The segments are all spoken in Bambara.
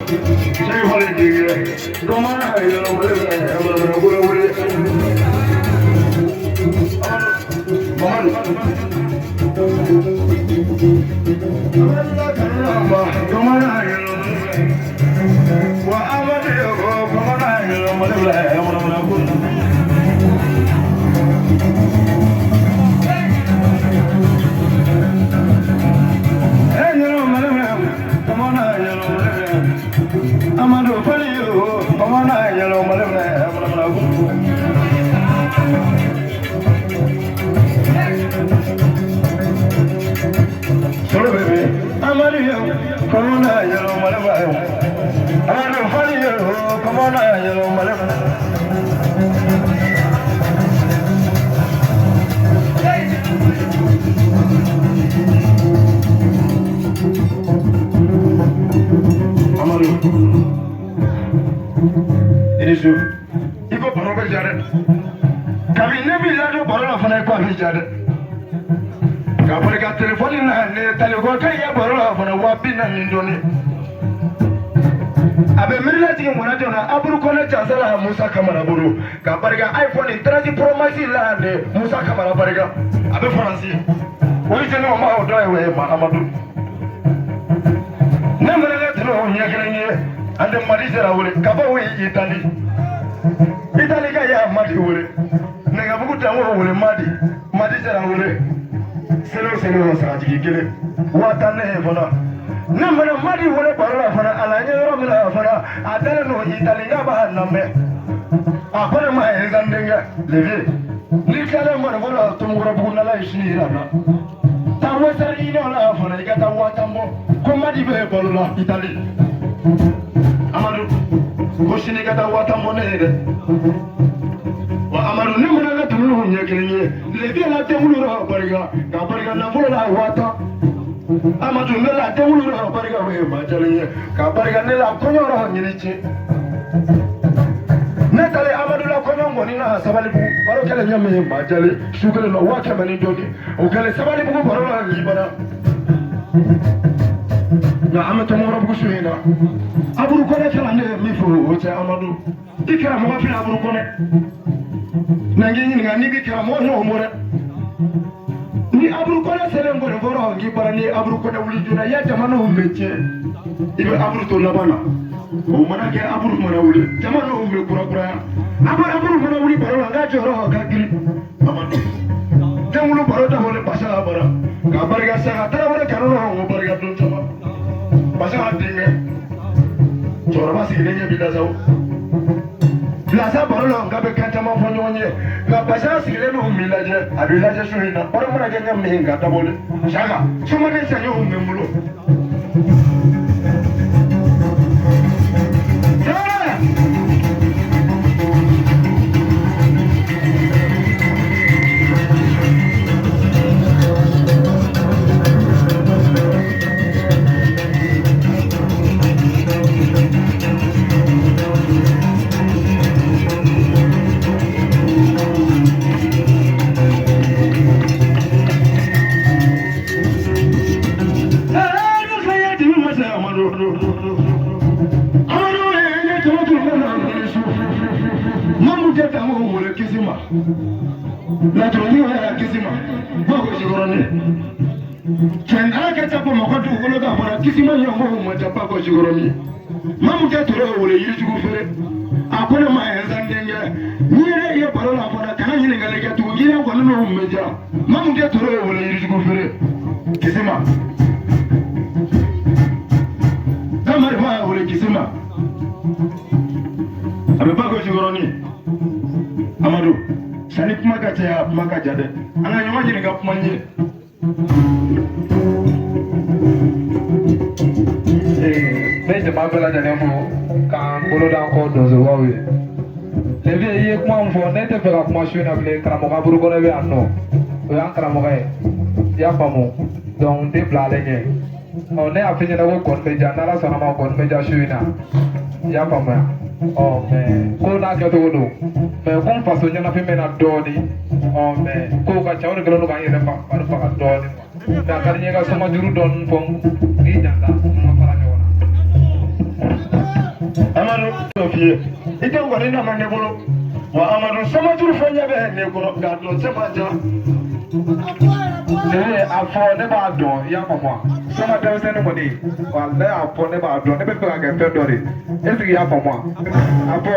Sey fale denkɛ bamanan yɛlɛ mali wele Mamadu wa Amadu bamanan yɛlɛ mali Amadu Faliyo bamanan yɛlɛ mali Solo bebe Amadu bamanan yɛlɛ mali Amadu Faliyo bamanan yɛlɛ mali Amadu i ni su i ko baro bɛ ja dɛ kabini ne b'i ladon baro la fana i ko a bɛ ja dɛ ka barika telefɔni na ne taliko ka ye baro la fana 40,000 dɔɔni a bɛ miirilatigɛ mɔnna joona Aburu Kɔnɛ Jansala Musa Kamara bolo ka barika iPhone 13 Pro Max la ne Musa Kamara barika a bɛ Faransi o ye jɛnɛ o ma o dɔ ye o ye ma Amadu ne mana kɛ tɛmɛ o ɲɛ kelen ye an tɛ Madi sera wele ka bɔ o ye Itali Itali ka y'a Madi wele Nɛgɛbugu danko wele Madi Madi sera wele seli o seli o sagajigi kelen 10,000 ne ye fana ne mana Madi wele baro la fana a la n ye yɔrɔ min na fana a dalen don Itali n'a b'a lamɛn a ko ne ma ye n denkɛ Levi n'i tilalen kɔni fɔlɔ Tomikɔrɔbugu n'Ala ye sini yira n na taa Western Union la fana i ka taa 10,000 bɔ ko Madi bɛ balo la Itali Amadu ko sini i ka taa 10,000 bɔ ne ye dɛ wa Amadu ne mana ka dumuni ɲɛ kelen ye Levi la denwulu rɔ barika ka barika nafolo la 10,000 Amadu ne la denwulu rɔ barika o ye maa jalen ye ka barika ne la kɔɲɔ rɔ ɲini cɛ ne talen Amadu la kɔɲɔ kɔni na Sabalibugu baro kɛlen ɲɛ min ye maa jalen su kelen na 100,000 ni dɔɔni o kɛlen Sabalibugu baro la ɲibana nka an bɛ Tomikɔrɔbugu su in na Aburu Kɔnɛ kɛra ne ye min fɔ o tɛ Amadu i karamɔgɔ filɛ Aburu Kɔnɛ na n k'i ɲininka n'i b'i karamɔgɔ ɲɔgɔn bɔ dɛ ni Aburu Kɔnɛ selen kɔni fɔlɔ n k'i bara ni Aburu Kɔnɛ wuli joona i ya jamanaw bɛ tiɲɛ i bɛ Aburu to laban na o mana kɛ Aburu mana wuli jamanaw bɛ kurakuraya Aburu mana wuli baro la n ka jɔyɔrɔ ka girin Amadu denwulu baro dabɔlen Basa bara ka barika Saka Tarawele kanu na o barika don caman Basa denkɛ cɛkɔrɔba sigilen ɲɛ b'i la sa o Bilasa baro la nka bɛ kan caman fɔ ɲɔgɔn ye nka Basa sigilen don m'i lajɛ a b'i lajɛ su in na baro mana kɛ ɲɛ min ka dabɔlen Saka somaden saɲɔw bɛ n bolo. Mamu kɛ toro wele yirijugu feere a ko ne ma ye n denkɛ n'i yɛrɛ ye baro la fana kana ɲininkali kɛ tugun yiri kɔni n'o bɛ diya Mamu kɛ toro wele yirijugu feere Kisima Kamari ma wele Kisima a bɛ ba ko Jikɔrɔni Amadu sani kuma ka caya kuma ka ja dɛ an ka ɲɔgɔn ɲininka kuma ɲɛ. N bɛ jama bɛɛ lajɛlen fo k'an bolo d'an kɔ donsobaw ye. Levi i ye kuma min fɔ ne tɛ fɛ ka kuma su in na bilen karamɔgɔ Aburu Kɔnɛ bɛ yan nɔ o y'an karamɔgɔ ye i y'a faamu donc n tɛ bila ale ɲɛ ɔ ne y'a f'i ɲɛna ko gɔni bɛ ja n'Ala sɔnna ma gɔni bɛ ja su in na i y'a faamuya ɔ mais ko n'a kɛcogo don mais ko n faso ɲɛnafin bɛ na dɔɔnin ɔ mais kow ka ca o de kɛlen don k'an yɛrɛ fari faga dɔɔnin quoi mais a ka di n ye ka somajuru dɔɔnin fɔ n k'i janta n ka fara ɲɔgɔn na. Amadu t'o f'i ye i tɛ nkɔni nama ne bolo wa Amadu samajuru fɔ ɲɛ bɛ ne kɔrɔ nka dɔn se man ca. Ne a fɔ ne b'a dɔn i y'a faamu wa soma denmisɛnnin kɔni walayi a fɔ ne b'a dɔn ne bɛ fɛ ka kɛ fɛn dɔ de ye est ce que i y'a faamu wa a fɔ.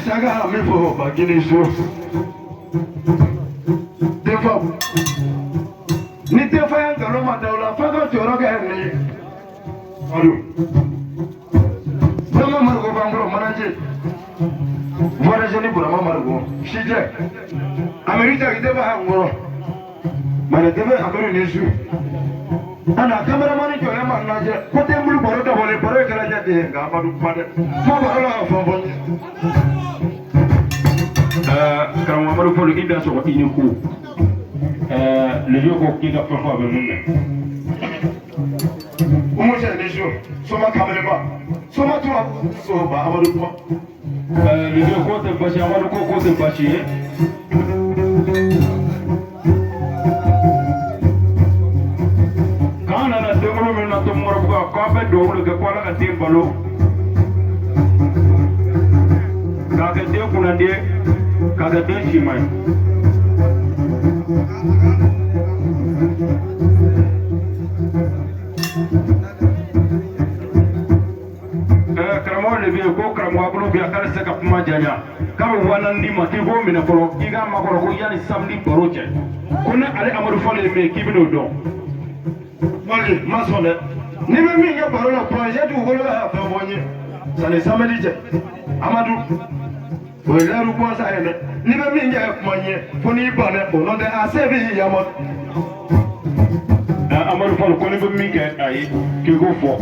Saga min fɔ Bagini so denfaw ni denfaya nkalon ma da o la f'a ka jɔyɔrɔ kɛ nin ye Amadu Burama Mariko b'an kɔrɔ manaje voyage ni Burama Mariko sijɛ Amiru Jakite b'an kɔrɔ Manɛ tɛ Amiru ni su ana kameramani jɔlen ma lajɛ ko tɛ n bolo baro dabɔlen baro ye kɛra ɲɛ de ye nka Amadu kuma dɛ kuma baro la ka fɛn fɔ n ye. Karamɔgɔ Amadu Fɔlɔ i da sɔgɔ i ni ko le ko k'i ka fɛn fɔ a bɛ mun mɛn. Umu cɛ ni su soma kameleba soma tura so ba Amadu kuma. Le ko tɛ baasi Amadu ko ko tɛ baasi ye. K'an nana denwolo min na to Mɔrɔbugu k'an bɛ dugawu de kɛ ko Ala ka den balo k'a kɛ den kunnandi ye k'a kɛ den siman ye. Karamɔgɔ de bɛ yen ko karamɔgɔ bolo bi a k'ale tɛ se ka kuma janya k'a bɛ 4000 d'i ma k'i k'o minɛ fɔlɔ k'i k'a makɔrɔ ko yanni samedi baro cɛ ko ne ale Amadu Fɔlɔ ye min ye k'i bɛn'o dɔn. Mali ma sɔn dɛ n'i bɛ min kɛ baro la projet dugukolo bɛ ka fɛn fɔ n ye sanni samedi cɛ Amadu o ye layiru gansan ye dɛ n'i bɛ min kɛ kuma n ye fo n'i ban dɛ o n'o tɛ a se b'i ye Amadu. Amadu Fɔlɔ ko n'i bɛ min kɛ ayi k'i k'o fɔ.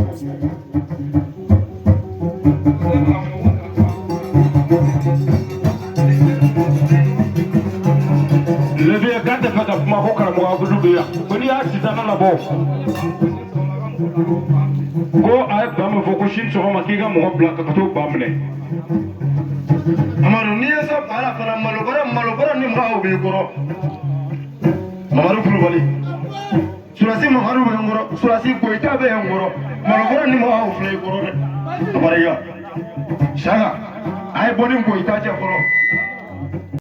Leve k'a tɛ fɛ ka kuma ko karamɔgɔ Abudu bɛ yan ko n'i y'a sitana labɔ ko a ye ba min fɔ ko sini sɔgɔma k'i ka mɔgɔ bila ka t'o ba minɛ. Amadu n'i ye se ba la fana malobara ni mɔgɔw b'i kɔrɔ Mamadu Kulubali Surasi Mamadu bɛ n kɔrɔ Surasi Goyita bɛ n kɔrɔ malobara ni mɔgɔw filɛ i kɔrɔ dɛ Amadu Saka a ye bɔ ni Goyita cɛ fɔlɔ.